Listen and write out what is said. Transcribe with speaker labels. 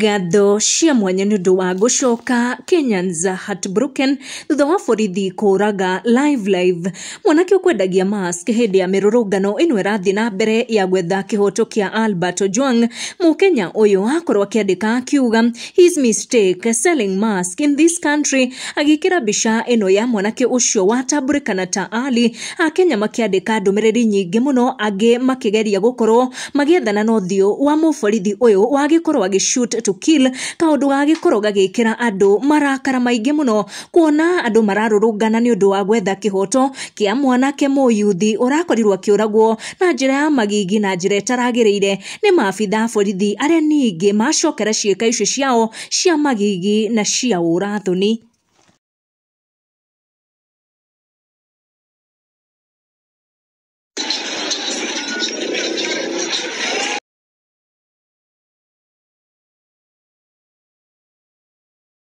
Speaker 1: Ngatho cia mwanya nĩ ũndũ wa gũcoka Kenyans heartbroken thutha wa borithi kũraga live live mwanake ũkwendagia mask hĩndĩ ya mĩrũrũngano ĩno ĩrathiĩ na mbere ya gwetha kĩhoto kĩa Albert Ojwang. Mũkenya ũyũ akorwo akĩandĩka akiuga his mistake selling mask in this country, agĩkĩra mbica ĩno ya mwanake ũcio watambũrĩkana ta Ali. Akenya makĩandĩka ndũmĩrĩri nyingĩ mũno, angĩ makĩgeria gũkorwo magĩethana na ũthiũ wa mũborithi ũyũ wagĩkorwo agĩshoot to kill, kaũndũ gagĩkorwo gagĩkĩra andũ marakara maingĩ mũno kuona andũ mararũrũngana nĩ ũndũ wa gwetha kĩhoto kĩa mwanake mũyuthi ũrakorirwo akĩũragwo na njĩra ya magigi na njĩra ĩtaragĩrĩire nĩ maabitha a borithi arĩa ningĩ macokera ciĩka icio ciao cia magigi na cia ũrathoni.